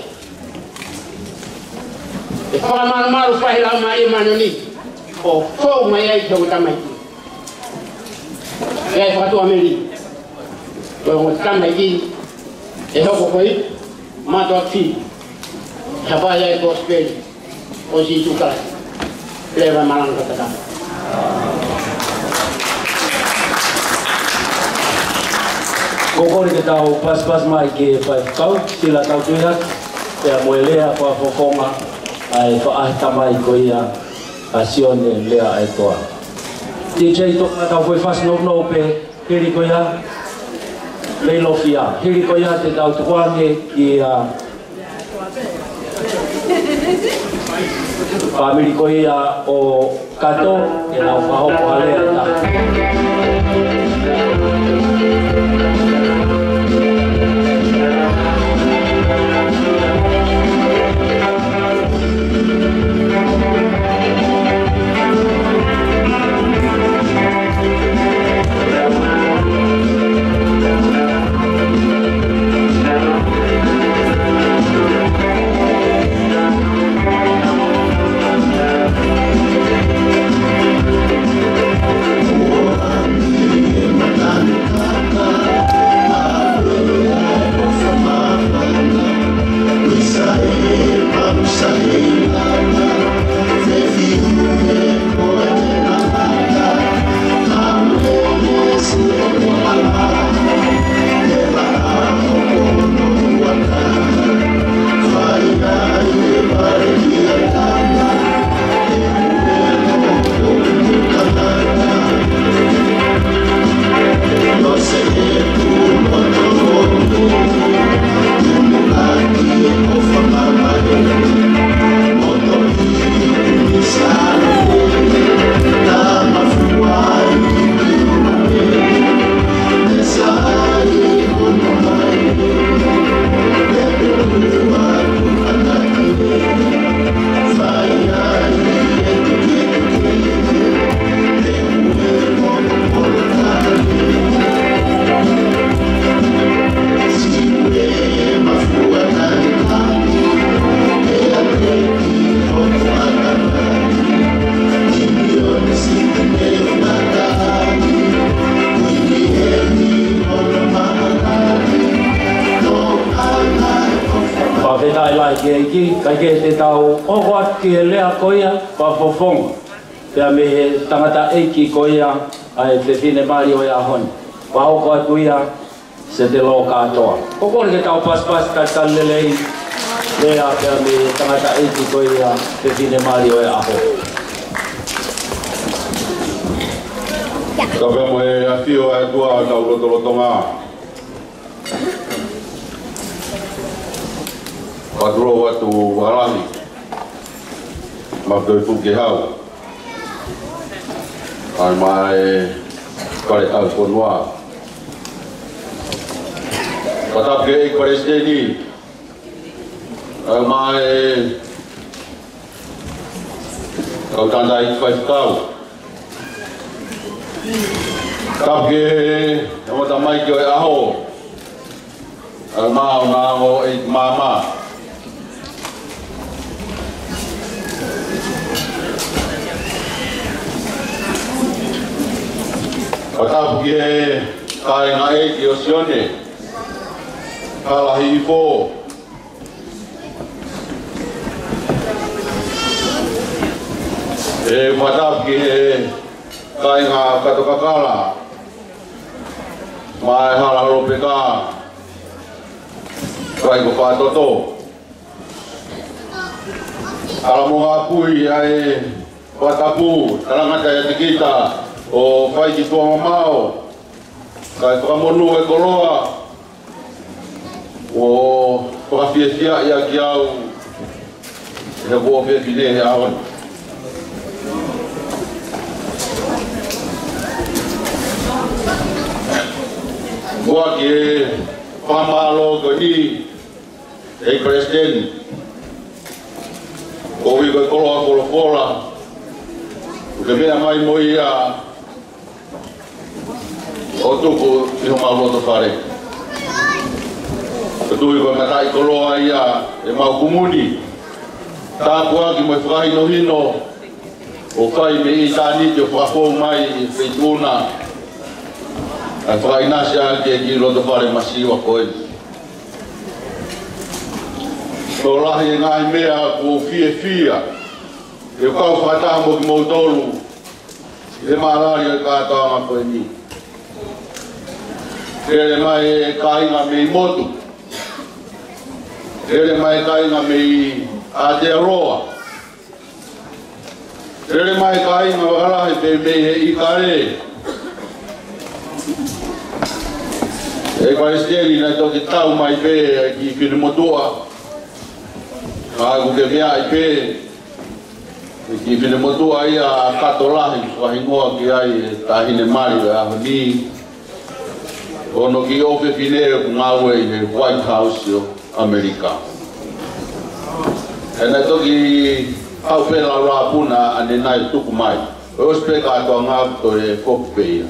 ʻE fakamalumalu fai lau mai e māʻoniʻoni. ʻO fou mai ai ki hono tamaiki. ʻE ai fakatuʻa meli. Ko hono tamaiki. ʻE hoko ko e mātuʻa fili. Hapai ai kosipeli. ʻO Sīsū Kalaisi. Leva malanga kata. Ko e kole ke tau pasipasi mai ki he faifekau, sila tau tui hake, pea mo e lea fakafofonga, ʻa e faʻahi tamai ko ia, ʻa Sione Leaʻaetoa. T J toka tau foʻi fasi nounou pē, hili ko ia, Leilofia, hili ko ia te tau tukuange ki he fāmili ko ia ʻo Kato, ke nau fakahoko ha lea ʻe taha. Fakafetaʻi lahi ki he ʻEiki, kae kehe te tau hoko atu ki he lea ko ia, fakafofonga. Pea mei he tangataʻeiki ko ia, ʻa e fefine mali ʻo e ʻaho ni. Pau ko atu ia, se te lo kātoa. Ko kole ke tau pasipasi talitali lelei, lea pea mei he tangataʻeiki ko ia, fefine mali ʻo e ʻaho. Ka pea mo e ʻafio ʻa e ʻOtua ʻi hotau lotolotonga. Patro atu Valani. Mafioifu ke hau. ʻAi mai fale ʻa e fonua. Fakatapu ki he ʻEiki Palesiteni. ʻAi mai kau tangataʻeiki faifekau. Fakatapu ki he ʻomai ki he ʻaho. ʻAi mai ʻo nau ʻi māmā. Fakatapu ki he kāinga ʻeiki ʻo Sione Kalahifo. ʻE fakatapu ki he kāinga Katokakala, mai Hala Lopeka, kai ko Fatoto. Hala mo ngā kui ʻa e fakatapu, talangata ʻiate kita, ʻo fai ki tuʻa mamao, kai fakamonū e koloa, ʻo fakafiefia ia ki au, he kuo fefine he ʻaho ni. Kuo ke fakamālō ko ni, ʻEiki Palesiteni, ʻo ui ko e koloa folofola, ʻoku ke meʻa mai mo ia ʻo tuku ʻi homau loto fale. ʻOku tui ko e mataʻikoloa ia ʻemau kumuni. Tāpuaki mo e fakahinohino, ʻo fai mei ʻitāniti ʻo fakafou mai ʻi he feituʻu na. ʻA e fakaʻinasi ʻa e kiʻi loto fale masiva ko eni. Tokolahi e ngaahi meʻa ʻoku ou fiefia ke u kau fakataha mo kimoutolu ʻi he mālali ʻo e kātoanga ko eni. Lele mai e kāinga mei motu. Lele mai e kāinga mei Aotearoa. Lele mai e kāinga fakalahi pē mei he ʻIkale. ʻEiki Palesiteni, naʻe toki tau mai pē e kiʻi finemotuʻa. Ka ʻoku ke meaʻi pē e kiʻi finemotuʻa ia ʻa Kato Lahi, fakahingoa ki ai e taʻahine mali ʻo e ʻaho ni. Ko hono kiʻi ʻofefine ʻoku ngāue ʻi he White House ʻo ʻAmelika. ʻE naʻe toki haʻu pē lau lāpuna ʻanenai tuku mai. ʻOsi pē kātoanga, toe foki pē ia.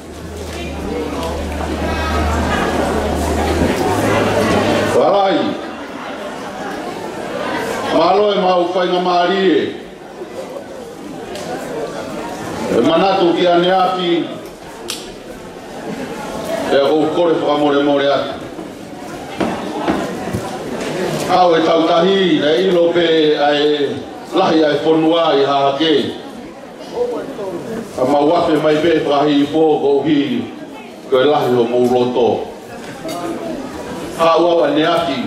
Valai. Mālō e mau faingamālie. ʻE manatu ki ʻaneafi, pea ʻoku ou kole fakamolemole atu. Kau e tautahi, naʻe ʻilo pē ʻa e lahi ʻa e fonua ʻi Hahake. Ka mau afe mai pē fakahihifo koeʻuhi ko e lahi homou loto. Haʻu au ʻaneafi,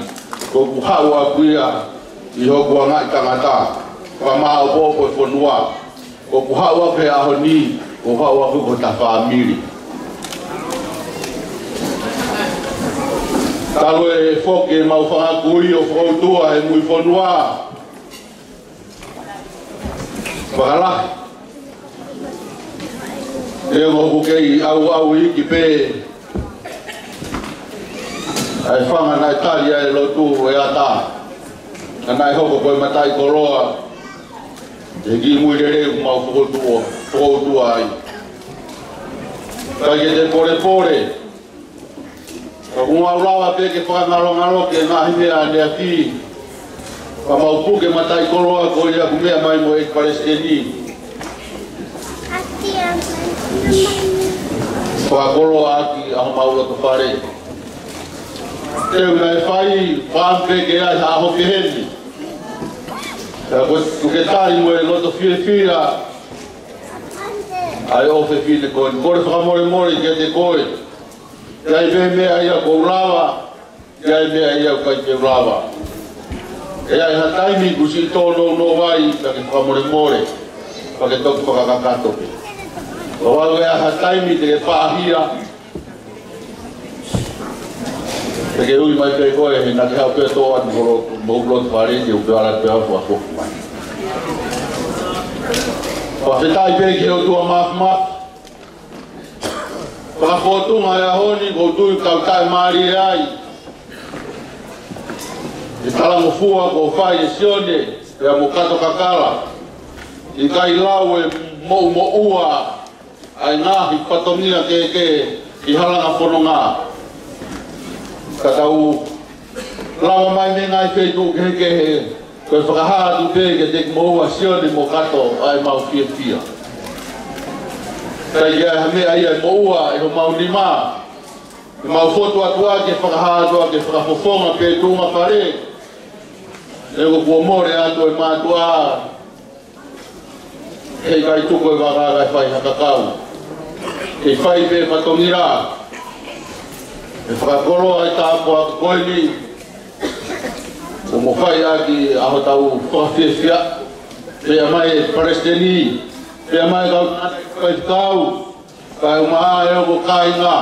ʻoku ou haʻu au ia ʻi hoku anga ʻi tangata, fakamāʻopoʻopo e fonua. ʻOku ou haʻu au he ʻaho ni, ʻoku ou haʻu au ko hota fāmili. Talu e foki e mau fanga kui ʻo fakautua he mui fonua. Fakalahi. ʻE ʻoku kei ʻauʻau iiki pē ʻa e fanga naʻe tali ai e lotu ʻo e ata. Ka naʻe hoko ko e mataʻikoloa he kiʻi mui lelei ʻoku mau fakautua, fakautua ai. ʻIkai ke te polepole. Ka ʻoku mau lava pē ke fakangalongalo ki he ngaahi meʻa ʻaneafi. Ka mau puke mataʻikoloa ko ia ʻoku meʻa mai mo e ʻEiki Palesiteni. Fakakoloa ʻaki ʻa homau loto fale. Te u naʻe fai, fāmili pē ke ʻai ha ʻaho pehē ni. Ka ko, ko ke tali mo e loto fiefia ʻa e ʻofefine ko eni. Kole fakamolemole kiate koe. ʻIkai pē meʻa ia ʻoku ou lava, ʻikai meʻa ia ʻoku ʻikai ke u lava. ʻE ʻi ai ha taimi kuo siʻi tōnounou ai, pea ke fakamolemole, pea ke toki fakakakato pē. Ka ʻoku ʻi ai ha taimi te ke pāhia, pea ke ui mai pē koe, he naʻa ke haʻu pē ʻo tō atu mo ho, mo ho loto fale, te u pehē atu pē au fakafoki mai. Fakafetaʻi pē ki he ʻOtua Māfimafi. Fakafōtunga he ʻaho ni, ʻoku ou tui ʻoku tau taʻemālie ai. ʻE talangofua kuo fai ʻe Sione, pea mo Kato Kakala. ʻIkai lau e moʻumoʻua ʻa e ngaahi fatongia kehekehe ʻi he halanga fononga. Ka tau lava mai mei he ngaahi feituʻu kehekehe, ko e fakahā atu pē kiate kimoua Sione mo Kato ʻa ʻemau fiefia. ʻIkai ke ʻi ai ha meʻa ia ʻe moʻua ʻe homau nima. ʻE mau fotu atu ʻaki e fakahā atu ʻaki e fakafofonga pē tuʻunga fale. He ʻoku kuo mole atu e mātuʻa, heʻikai tuku e vaka kae fai ha kakau. Kei fai pē fatongia. ʻE fakakoloa e tāpuaki ko eni. ʻO mo fai ʻaki ʻa hotau fakafiefia. Pea mai e palesiteni. Pea mai kau faifekau. Kae ʻumaʻā e ongo kāinga.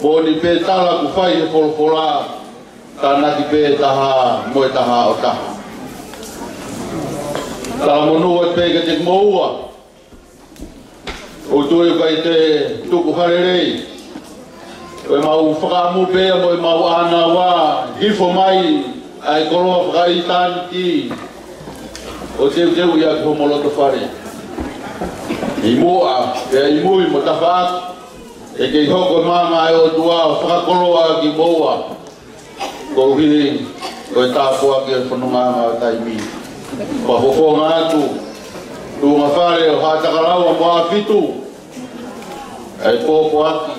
Moʻoni pē tala kuo fai he folofola. Tānaki pē taha mo e taha ʻo taha. Talamonū atu pē kiate kimoua. ʻOku ou tui ʻoku ʻikai te tuku ha lelei. Ko ʻemau fakaʻamu pē ia mo ʻemau ʻānaua, hifo mai ʻa e koloa fakaʻitāniti ʻo teuteuʻi ʻaki homo loto fale. ʻI muʻa, pea ʻi mui mo tafaʻaki, ʻe kei hoko e maama ʻa e ʻOtua ʻo fakakoloa kimoua. Koeʻuhi ko e tāpuaki e fononga ʻo e taimi. Fakafofonga atu, tuʻunga fale ʻo Haʻatakalaua mo ʻApitu. ʻA e pōpoaki,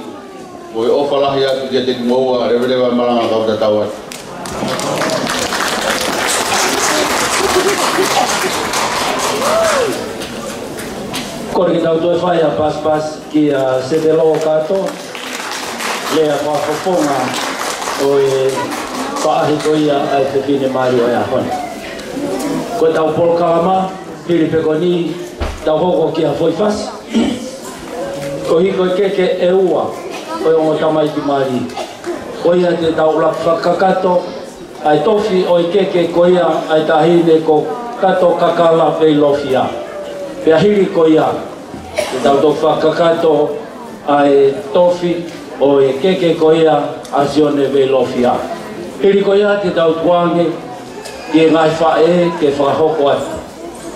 ko e ʻofa lahi atu kiate kimoua, leveleva e malanga kau tatau atu. Kole ke tau toe fai ha pasipasi kia Setelo Kato, lea fakafofonga ʻo e faʻahi ko ia ʻa e fefine mali ʻo e ʻaho ni. Ko ʻetau polokalama, hili pē ko eni, tau hoko ki ha foʻi fasi. Koeʻuhi ko e keke ʻe ua ʻo e ongo tamaiki mali. Ko ia te tau ʻuluaki fakakakato ʻa e tofi ʻo e keke ko ia ʻa e taʻahine ko Kato Kakala Veilofia. Pea hili ko ia, te tau toki fakakakato ʻa e tofi ʻo e keke ko ia ʻa Sione Veilofia. Hili ko ia te tau tuku ange ki he ngaahi faʻē ke fakahoko atu.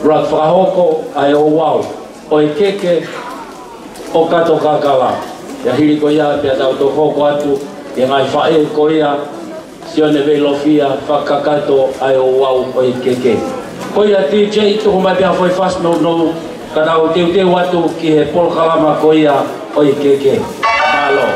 ʻUluaki fakahoko ʻa e ouau ʻo e keke ʻo Kato Kakala. Pea hili ko ia pea tau toki hoko atu ki he ngaahi faʻē ko ia Sione Veilofia, fakakakato ʻa e ouau ʻo e keke. Ko ia D J tuku mai pē ha foʻi fasi nounou, ka tau teuteu atu ki he polokalama ko ia ʻo e keke. Mālō.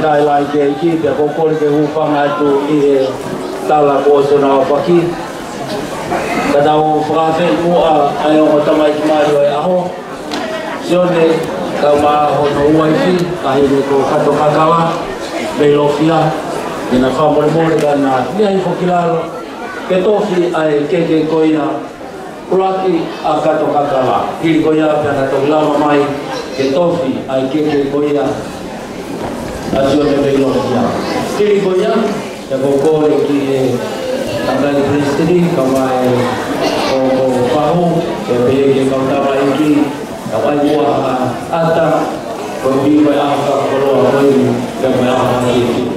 Kae lahi ki he ʻEiki, pea ʻoku ou kole ke u hūfanga atu ʻi he tala kuo ʻosi ʻaofaki. Ka tau fakaafeʻi muʻa ʻa e ongo tamaiki mali ʻo e ʻaho, Sione, kae ʻumaʻā hono uaifi, ʻa ia ko Kato Kakala, Veilofia, ke na fakamolemole ka na ʻi ai foki ki lalo, ke tofi ʻa e keke ko ia, ʻuluaki ʻa Kato Kakala. Hili ko ia pea na toki lava mai ke tofi ʻa e keke ko ia ʻa Sione Veilofia. Hili ko ia, pea ʻoku ou kole ki he kakai palesiteni, kae ʻumaʻā e ongo pahu, pea pehē ki he kau tamaiki, kae ʻai muʻa ha ʻata, koeʻuhi ko e ʻaho fakakoloa ko eni, pea ko e ʻaho fakakeke.